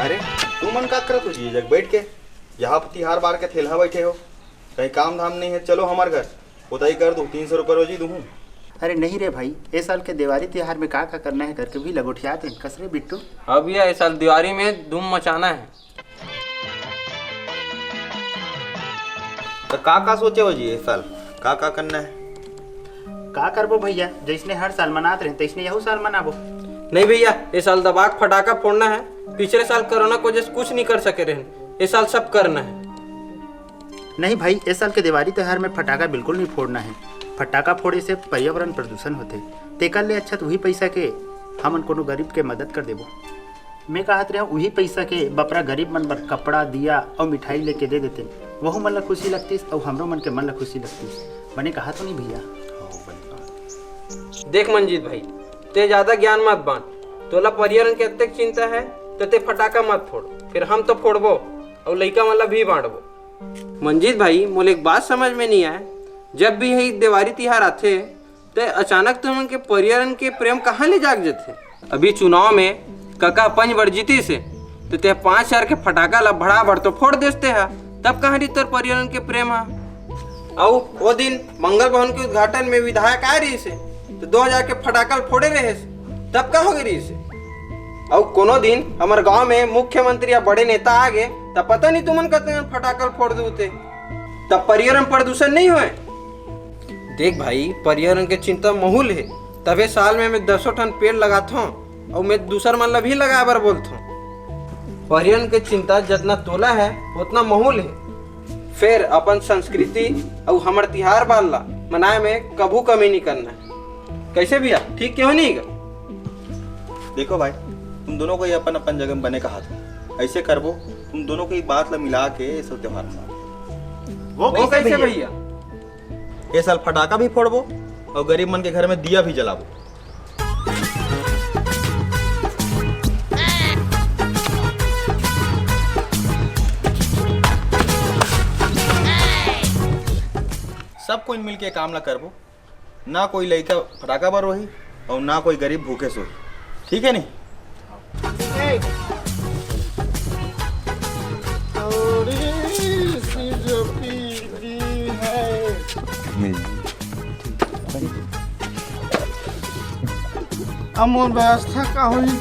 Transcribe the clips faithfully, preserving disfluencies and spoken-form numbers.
अरे, तुमन का करत हो जी, जग बैठ के? यहाँ तिहार बार के थेलहा बैठे हो, कहीं काम धाम नहीं है, चलो हमार घर, पोताई कर दू, तीन सौ रुपये रोजी दूहूँ। अरे नहीं रे भाई, ए साल के देवारी तिहार में का का करना है करके भी लंगोटियात हन। कस रे बिट्टू? हाँ भैया, ए साल दिवारी में धूम मचाना है। तो का का सोचे हो जी, ए साल का का करना है? का करबो भैया, जैसने हर साल मनात रहे तैसने यहू साल मनाबो। नहीं भैया, ए साल दबाक फटाका फोड़ना है। पिछले साल कोरोना की वजह से कुछ नहीं कर सके रहन, ए साल सब करना है। नहीं भाई, ए साल के देवारी त्योहार में फटाका बिल्कुल नहीं फोड़ना है। फटाका फोड़े से पर्यावरण प्रदूषण होथे, तेकर ले अच्छा तो वही पैसा के हमन कोनो गरीब के मदद कर देबो। मैं कहत रहा, उही पैसा के बपरा गरीब मन बर कपड़ा, दिया अउ मिठाई लेके दे देते, वहू मन ला खुशी लगतीस अउ हमरो मन के मन ला खुशी लगतीस। बने कहा तो नहीं भैया? देख मंजीत भाई, ते ज्यादा ज्ञान मत बांट। तोला पर्यावरण के अतेक चिंता है, तो ते फटाका मत फोड़, फिर हम तो फोड़बो अउ लइका मन ला भी बांटबो। मंजीत भाई, मोला एक बात समझ में नहीं आए, जब भी यही देवारी तिहार आथे, ते अचानक तुमन के पर्यावरण के प्रेम कहाँ ले जाग जथे? अभी चुनाव में कका पंच बर जीतिस हे, तो ते पाँच हजार के फटाका ला भड़ाभड़ तो फोड़ देस ते हा, तब कहाँ रही तोर पर्यावरण के प्रेम हा? अउ ओ दिन मंगल भवन के उद्घाटन में विधायक आए रहिस हे, तो दो हजार के फटाका ल फोड़े रहेस, तब का हो गए रहिस हे? अउ कोनो दिन हमर गांव में मुख्यमंत्री या बड़े नेता आ गए, तब पता नहीं तुमन कतने फटाका ल फोड़ दूते, तब पर्यावरण प्रदूषण नहीं होए? देख भाई, पर्यावरण के चिंता महूल हे, तभे साल में मैं दसों ठन पेड़ लगाथों अउ मैं दूसर मन ला भी लगाए बर बोलथों। पर्यावरण के चिंता जतना तोला है, उतना महूल है। फेर अपन संस्कृति अउ हमर तिहार बार ला मनाए में कभू कमी नहीं करना है। कैसे भैया, ठीक क्यों नहीं गा? देखो भाई, तुम दोनों को ही अपन अपन जगह में बने कहा था, ऐसे करबो, तुम दोनों की बात ला मिला के ये सब त्योहार मनाओ। वो वो कैसे कैसे भैया? भैया? ये साल फटाका भी फोड़बो और गरीब मन के घर में दिया भी जलाबो। सब कोई मिलके काम ला करबो, ना कोई लइका फटाका बर रोही और ना कोई गरीब भूखे सोही, ठीक है नहीं? थोड़ी सी जो पीली है। अब मोर व्यवस्था का होई?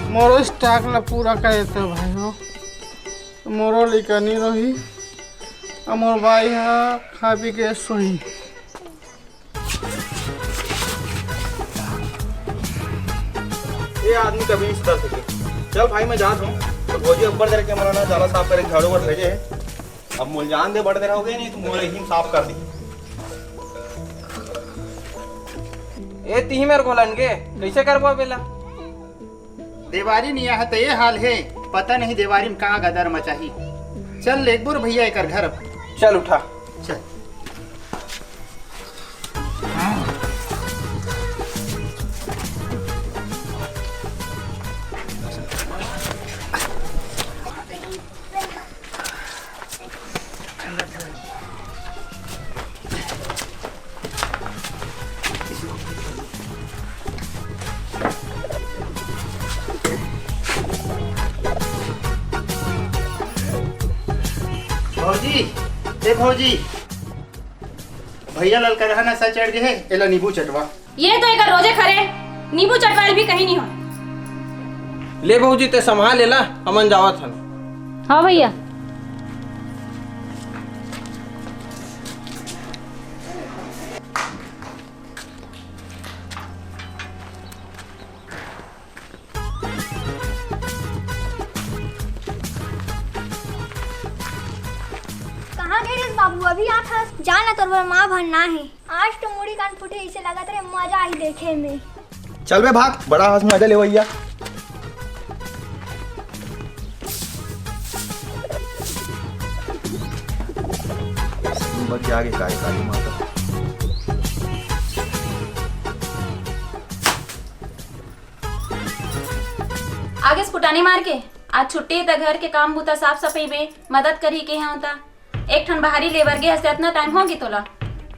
मोरो स्टॉक ला पूरा करे तो भाई हो, मोरो लइका नहीं रही। अब मोर बाई हा खा पी के सोही। ये आदमी कभी नहीं सुधर सके। चल भाई, मैं जात हूँ। तो भौजी अब्बड़ देर के मना ना जाला साफ करे, झाड़ू बर भेजे है। अब मोल जान दे, बड़ देर हो गई, नहीं तो मोल ही साफ कर दी। ए तिही मेर घोलन के, कैसे करबो बेला? देवारी निया है तो ये हाल है, पता नहीं देवारी में कहाँ गदर मचाही। चल लेगबुर भैया एकर घर अब। चल उठा। चल। भौजी, ए भौजी, भैया ललकरहा नशा चढ़ गए हे, एला नींबू चटवा। ये तो एक रोजे खरे, नींबू चटवाल भी कहीं नहीं हो। ले भौजी, ते संभाल लेला, हमन जावत हन। हाँ भैया। कहाँ गए रे बाबू, अभी आत हस? जा ना, तोर बर माँ भरना है। आज तो मुड़ी कान फूटे, इसे लगत रे मजा आई देखे में। चल बे भाग, बड़ा हंस मजा लेवैया। बच आगे काय काली माता। आगे से फुटानी मार के, आज छुट्टी हे त घर के काम बूता साफ सफाई में मदद करही के हे होता। एक ठन बाहरी लेबर गे हस, अतना टाइम हो गे तोला।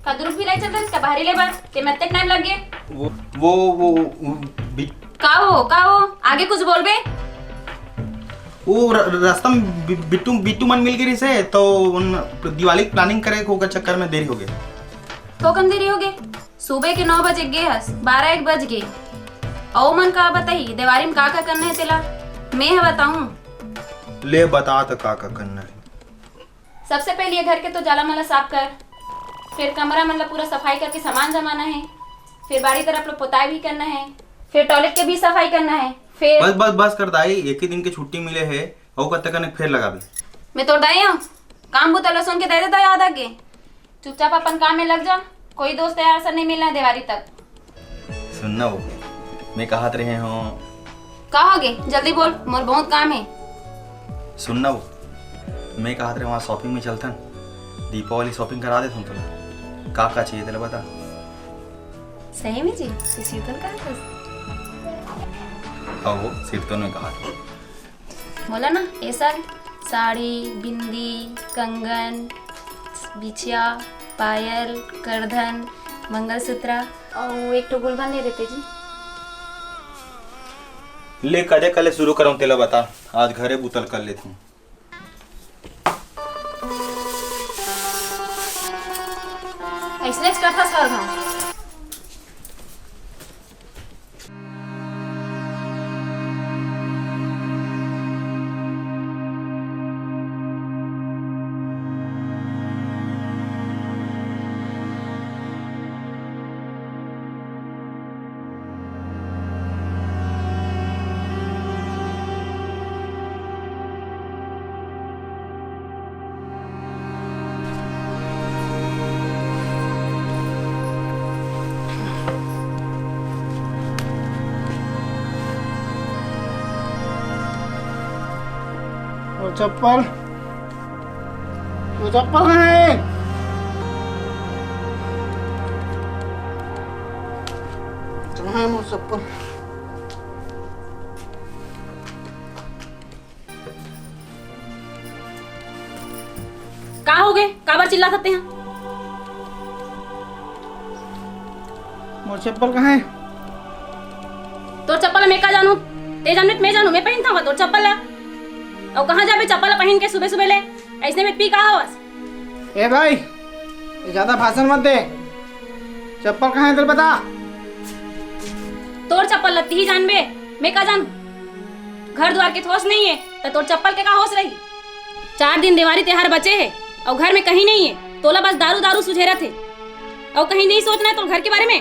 का दुरुग भी लाई चलते का बाहरी लेबर, ते में अतेक टाइम लग गे। वो वो वो, वो बी- का हो, का हो, आगे कुछ बोलबे? वो र-, रास्ता में बि-, बिट्टू बिट्टू मन मिल गे रिहिस हे, तो उन दिवाली के planning करे के ओकर चक्कर में देरी हो गे। थोकन देरी हो गे? सुबह के नौ बजे गे हस, बारह एक बज गे। अउ मन का बताही, देवारी में का का करना हे तेला? मैं ह बताऊं? ले बता त का का करना हे। सबसे पहले ये घर के तो जाला मन ला साफ कर, फिर कमरा मन ला पूरा सफाई करके सामान जमाना हे, फिर बाड़ी तरफ ला पोताई भी करना हे, फिर toilet के भी सफाई करना हे, फिर बस बस बस कर दाई, एक ही दिन के छुट्टी मिले हे, अउ कतका कने फेर लगाबे। मैं तोर दाई हूँ, काम बुता ला सुन के दे देता याद आगे। चुपचाप अपन काम में लग जा, कोई दोस्त यार से नहीं मिलना है देवारी तक। सुन ना वो, मैं कहत रहे हूँ। का हो गे? जल्दी बोल, मोर बहुत काम है। सुन ना वो, मैं कहत रहे वहाँ shopping में चलथन, दीपावली shopping करा देथन तोला। का का चाहिए तेला बता। सही में जी, तू सिरतोन का हस? हाँ वो, सिरतोन में कहा। मोला ना ये साल साड़ी, बिंदी, कंगन, बिछिया, पायल, करधन, मंगलसूत्र अउ एक ठो गुलबन ले देते जी। ले, कदे कले शुरू करऊं तेला बता, आज घरे बुतल कर लेथूं। ऐसने करथस हर घाव। वो चप्पल, वो चप्पल कहाँ है? कहाँ है वो चप्पल? का हो गे? काबर चिल्लाथस तेहा? मोर चप्पल कहाँ है? तोर चप्पल मैं का जानू? ते जानू त मैं जानू, मैं पहिनथंव तोर चप्पल ला। अउ कहाँ जाबे चप्पल ला पहिन के सुबह सुबह ले? अइसने में पी का हवस? ए भाई, ये ज्यादा भाषण मत दे। चप्पल कहाँ है तेला बता। तोर चप्पल ला तिही जानबे, मैं का जानू? घर दुवार के त होस नहीं है, त तोर चप्पल के का होस रही? चार दिन देवारी तिहार बचे हे, अउ घर में कहीं नहीं है। तोला बस दारू दारू सुझेरत हे, अउ कहीं नहीं सोचना है तोर घर के बारे में।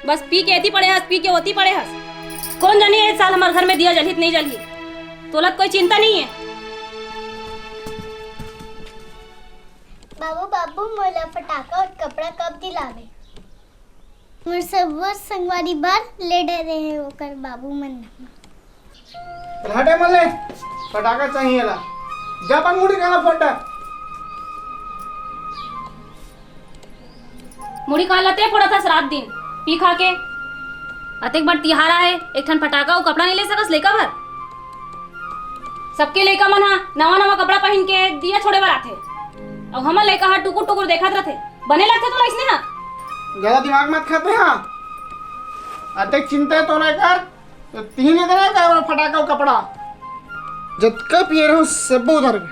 बस पी के एती पड़े हस, पी के ओती पड़े हस। कौन जानी ए साल हमर घर में दिया जलही त नहीं जलही, तोला त कोई चिंता नहीं है। बाबू, बाबू, मोला फटाका अउ कपड़ा कब दिलाबे? मोर सबो संगवारी बर ले डरे हे ओकर बाबू मन। हटे मले, फटाका चाहिए ला। जा अपन मुड़ी काला फोड़। मुड़ी काला ते फोड़त हस रात दिन, पी खा के। अतेक बड़ तिहार आए, एक ठन फटाका अउ कपड़ा नहीं ले सकस लेका बर? सबके लेका मन हा नवा नवा कपड़ा पहिन के दिया छोड़े बर आथे, अउ हमर लेका हा टुकुर टुकुर देखत रथे। बने लगथे तोला अइसने हा? ज्यादा दिमाग मत खाते हा। अतेक चिंता है तोला एकर, त तिही ले देना का फटाका अउ कपड़ा। जतका पिए रहूं, सबो उधार में।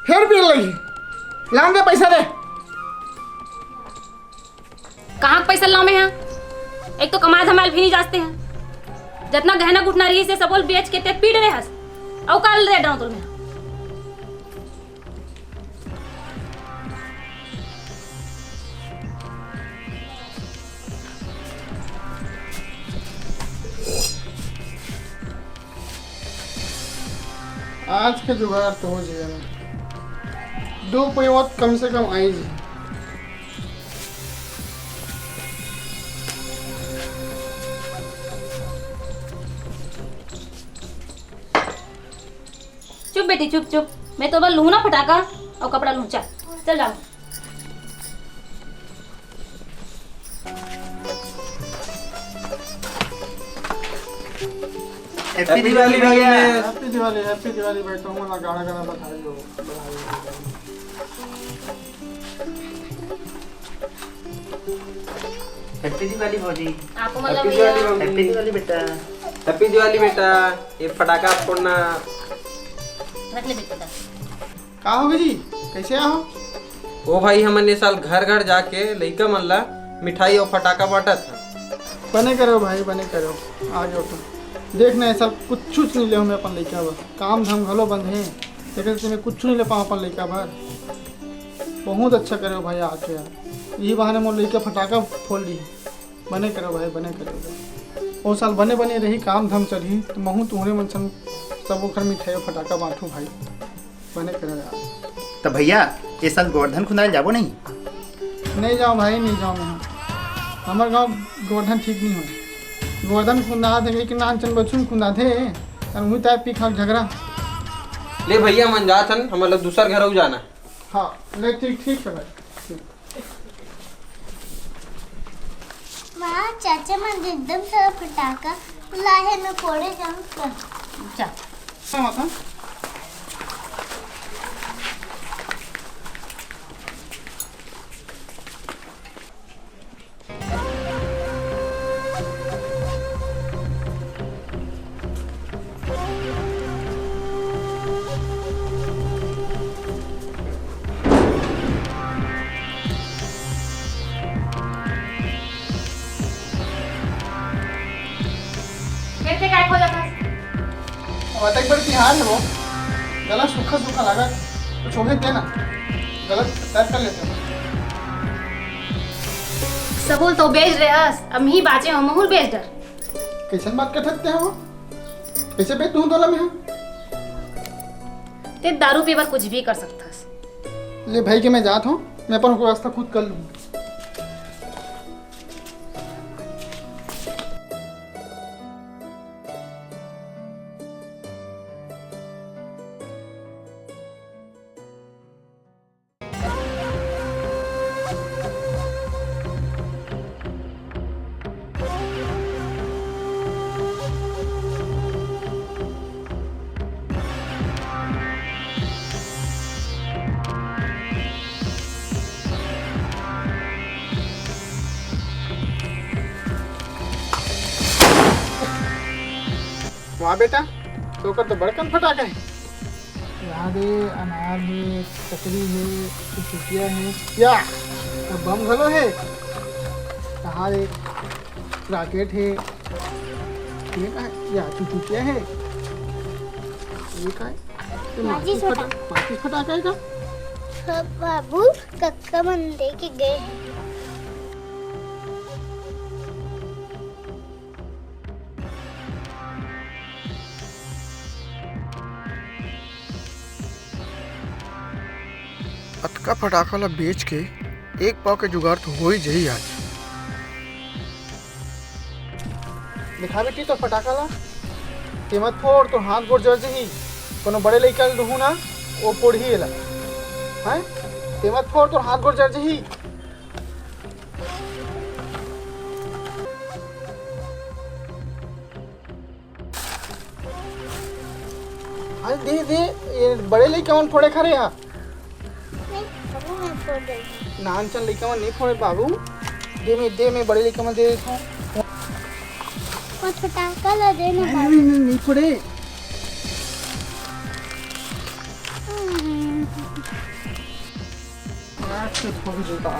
फेर पिए लगी। लान दे, पैसा दे। कहाँ के पैसा लाऊं मैं हा? एक तो कमाए धमाए ल भी नहीं जाचते हा। जतना गहना गुठना रहिस हे, सबो ल बेच के ते पी डरे हस। अउ काल रे डाऊं तोर मैं हा। आज के जुगाड़ तो हो जाएगा, दो पइसा कम से कम आई जी। चुप बेटी, चुप, चुप। मैं तो बस लूँ ना फटाका अउ कपड़ा लूँ। चल, चल जाओ। Happy Diwali भैया। Happy Diwali, Happy Diwali भाई, तुम ना गाना गाना बधाई हो, बधाई हो, बधाई हो। Happy Diwali भौजी। आपको मतलब Happy भैया। Diwali भौजी। Happy Diwali बेटा। Happy Diwali बेटा। ये फटाका फोड़ना रख ले बेटा। का होगे जी, कैसे आहो? ओ भाई, हमन ये साल घर घर जाके लइका मन ला मिठाई अउ फटाका बांटत हन। बने करो भाई, बने करो, आ जाओ तुम। देख ना, ये साल कुछ नहीं ले हमें अपन लइका बर, काम धाम घलो बंद हे, तेकर से मैं कुछ नहीं ले पाऊँ अपन लइका बर। बहुत अच्छा करो भाई आके यार, यही बहाने मोर लइका फटाका फोड़ ली। बने करो भाई, बने करो। ओ साल बने बने रही, काम धाम चलही, तो महू तुम्हरे मन संग सबो घर मिठाई अउ फटाका बांटू भाई। बने करो यार। त भैया, ए साल गोवर्धन खुंदाए जाबो नहीं? नहीं जाओ भाई, नहीं जाओ मैं। हमर गांव गोवर्धन ठीक नहीं होय। गोवर्धन खुंदा थे कि नानचन बछुन खुंदा थे, और मुँह ताय पी खा झगड़ा। ले भैया, मन जात हन, हमन ला दूसर घर अउ जाना। हाँ, ले ठीक, ठीक है भाई। ठीक। माँ, चाचा मन एकदम सारा फटाका लाए हे, मैं फोड़े जाऊँ का? जा। हाँ, माता। फिर से काय खोजत हस? अब अतक बड़ तिहार हे वो, गला सूखा सूखा लागत, कुछ होगे ते ना, गला पैक कर लेते हैं। सबो ल तो बेच डरे हस, अब मी बाचे हंव, महू ल बेच डर। कैसन बात करत हस ते वो? कैसे बेच दूँ तोला मैं? ते दारू पी बर कुछ भी कर सकथस। ले भाई के मैं जात हंव, मैं अपन व्यवस्था खुद कर लूँ। वाह बेटा, तोकर तो बड़कन फटाका हे। यहाँ दे अनार हे, चकरी हे, चुचुकिया हे, या, अउ बम घलो हे। यहाँ दे रॉकेट हे, ये का हे? या चुचुकिया हे। ये का हे? ये माचिस माचिस फटा-, फटा-, माचिस फटाका हे का? हाँ बाबू, कक्का मन दे के गए हे। अतका फटाका ला बेच के एक पाव के जुगाड़ तो हो ही जाही आज। देखा बेटी, तो फटाका ला ते मत फोड़, तो हाथ गोड़ जर जही। कोनो बड़े लइका ल दुहू ना, वो फोड़ही एला। हैं? ते मत फोड़, तो हाथ गोड़ जर जही। अरे दे, दे, ये बड़े लइका मन फोड़े खा रे हा। नहीं, बाबू, मैं फोड़ देंगे। नानचन लइका मन नहीं फोड़े बाबू। दे मैं, दे मैं बड़े लइका मन दे देता हूँ। वो फटाका ला दे ना नहीं, बाबू। नहीं, नहीं, नहीं फोड़े। हम्म। आज तो फोड़ देता।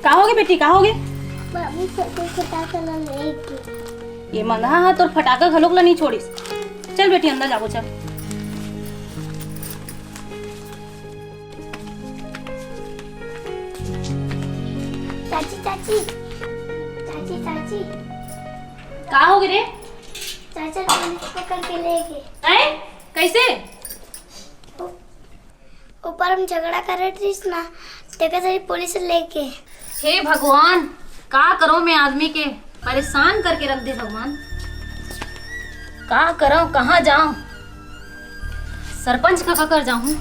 का होगे बेटी, का होगे? बाबू, सब फटाका ला लेके। ये मंदहा हा तोर फटाका घलोक ला नहीं छोड़िस। चल बेटी, अंदर जाबो, चल। चाची, चाची, चाची, चाची। का होगे रे? चाचा पुलिस पकड़ के ले गे। हैं? कैसे? ऊपर हम झगड़ा करत रहिस ना, तेकर सेती पुलिस लेके। हे भगवान, का करो मैं आदमी के, परेशान करके रख दे भगवान। का करो, कहाँ जाओ? सरपंच कका कर जाऊँ?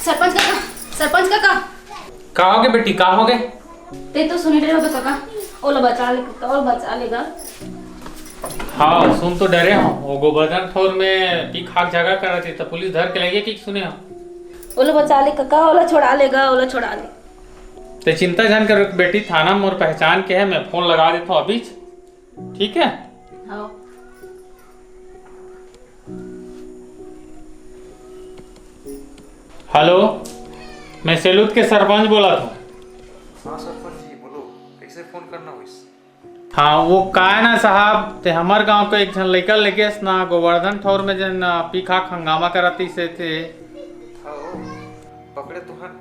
सरपंच कका, सरपंच कका। का होगे बेटी, का होगे? ते तो सुने रहे होबे कका, ओला बचा ले कका, ओला बचा ले गा। हाँ, सुन तो डरे हंव, वो गोवर्धन ठोर में पी खाक झगड़ा करत रहिस, त पुलिस धर के ले गे कि सुने हंव। ओला बचा ले कका, ओला छोड़ा ले गा, ओला छोड़ा ले। ते चिंता झन कर बेटी, थाना मोर पहचान के हे, मैं फोन लगा देथव अभीच, ठीक है? हाँ। हेलो, मैं सेलूद के सरपंच बोलत हूँ। हाँ सरपंच जी, बोलो, कैसे फोन करना होइस? हाँ, वो काय ना साहब, ते हमर गांव के एक झन लइका लेगेस ना, गोवर्धन ठौर में जेन, आ, पी खा के हंगामा करत रहिसे ते। हाँ, पकड़े तो हन,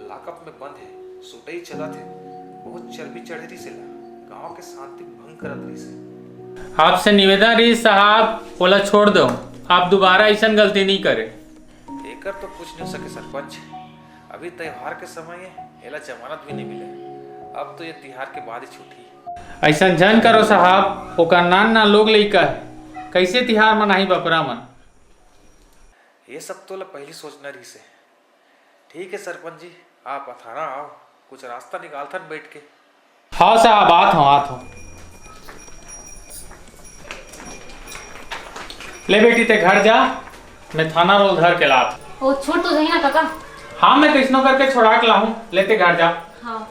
लॉकअप में बंद हे, सुटई चलत हे, बहुत चर्बी चढ़े रहिसे ला, गांव के शांति भंग करत रहिसे। आपसे निवेदन रहिस साहब, ओला छोड़ दो, आप दोबारा अइसन गलती नहीं करे। एकर तो कुछ नहीं हो सके सरपंच, अभी त्योहार के समय हे, एला जमानत भी नहीं मिले, अब तो ये तिहार के बाद ही छूटी। अइसन झन करो साहब, ओकर नान नान लोग लइका हे, कैसे तिहार मनाही बपरा मन? ये सब तो ला पहली सोचना रहिसे। ठीक है सरपंच जी, आप थाना आओ, कुछ रास्ता निकालथन बैठ के। हाँ साहब, आत हूँ, आत हूँ। ले बेटी, ते घर जा, मैं थाना रोल धर के लात। ओ, छूट तो जाही ना काका। हाँ, मैं कइसनो करके छोड़ा के लाहूँ, ले ते घर जा। हाँ।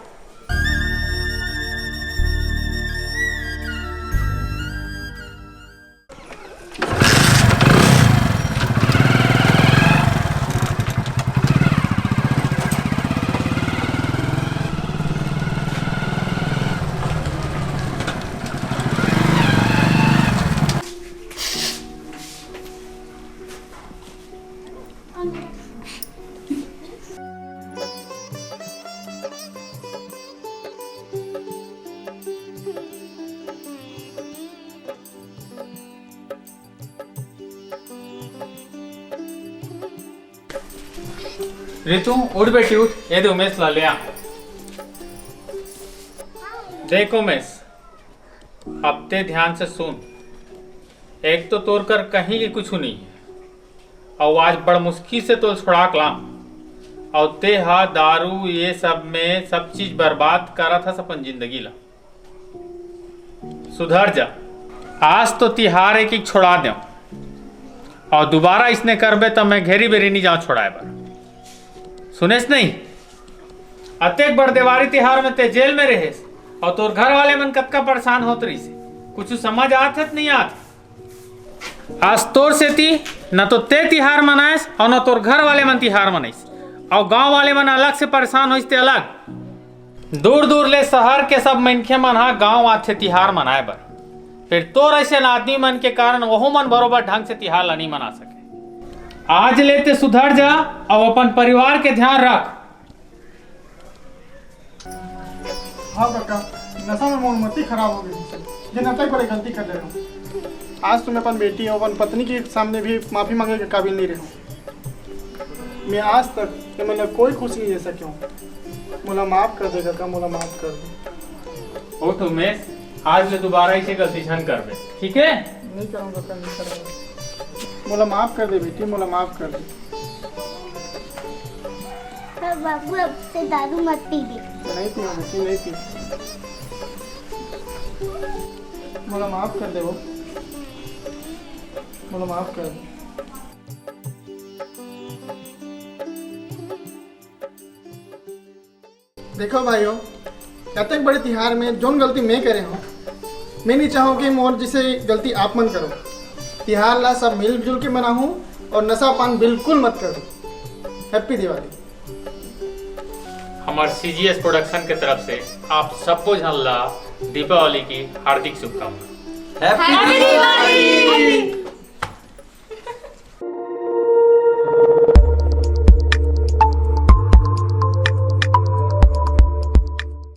रितु, उठ बेटी, उठ। ये दे उमेश ला, ले आ। देख उमेश, अब ते ध्यान से सुन। एक तो तोर कर कहीं के कुछ नहीं हे, अउ आज बड़ मुश्किल से तोल छुड़ा के लाम, अउ ते हा दारू ये सब में सब चीज बर्बाद करत हस अपन जिंदगी ला। सुधर जा। आज तो तिहार एक एक छोड़ा देव, अउ दोबारा इसने करबे त मैं घेरी बेरी नहीं जाऊं छोड़ाए बर। सुनेस नहीं? अतेक बड़ देवारी तिहार में ते जेल में रहेस, अउ तोर घर वाले मन कतका परेशान होत रहिसे। कुछ समझ आत हे त नहीं आत? आज तोर सेती न तो ते तिहार मनाएस अउ न तोर घर वाले मन तिहार मनाइस, अउ गांव वाले मन अलग से परेशान होइस ते अलग। दूर दूर ले शहर के सब मनखे मन ह गांव आथे तिहार मनाए बर, फेर तोर अइसन आदमी मन के कारण वहू मन बरोबर ढंग से तिहार ला नइ मना सके। आज ले ते सुधर जा अउ अपन परिवार के ध्यान रख। हाँ काका, नशा में मोर मति खराब हो गई, जे नतई बड़े गलती कर ले रहूं। आज तो मैं अपन बेटी अउ अपन पत्नी के सामने भी माफी मांगे के काबिल नहीं रहूं। मैं आज तक ये मतलब कोई खुशी नहीं दे सके हूँ। मोला माफ कर दे काका, मोला माफ कर दे। ओ तो उमेश, आज ले दोबारा ऐसे गलती झन करबे, ठीक है? नहीं करूँगा काका, नहीं करूँगा। मोला माफ कर दे बेटी, मोला माफ कर दे। हाँ बाबू, अब से दारू मत पीबे। नहीं पीऊँ बेटी, नहीं पीऊँ। मोला माफ कर दे वो, मोला माफ कर दे। देखो भाइयों, अतेक बड़े तिहार में जोन गलती मैं करे हूँ, मैं नहीं चाहूँ कि मोर जैसे गलती आप मन करो। तिहार ला सब मिलजुल के मनाहूँ और नशा पान बिल्कुल मत करो। हैप्पी दिवाली। हमार सीजीएस प्रोडक्शन के तरफ से आप सबो झन ला दीपावली की हार्दिक शुभकामना। हैप्पी दिवाली।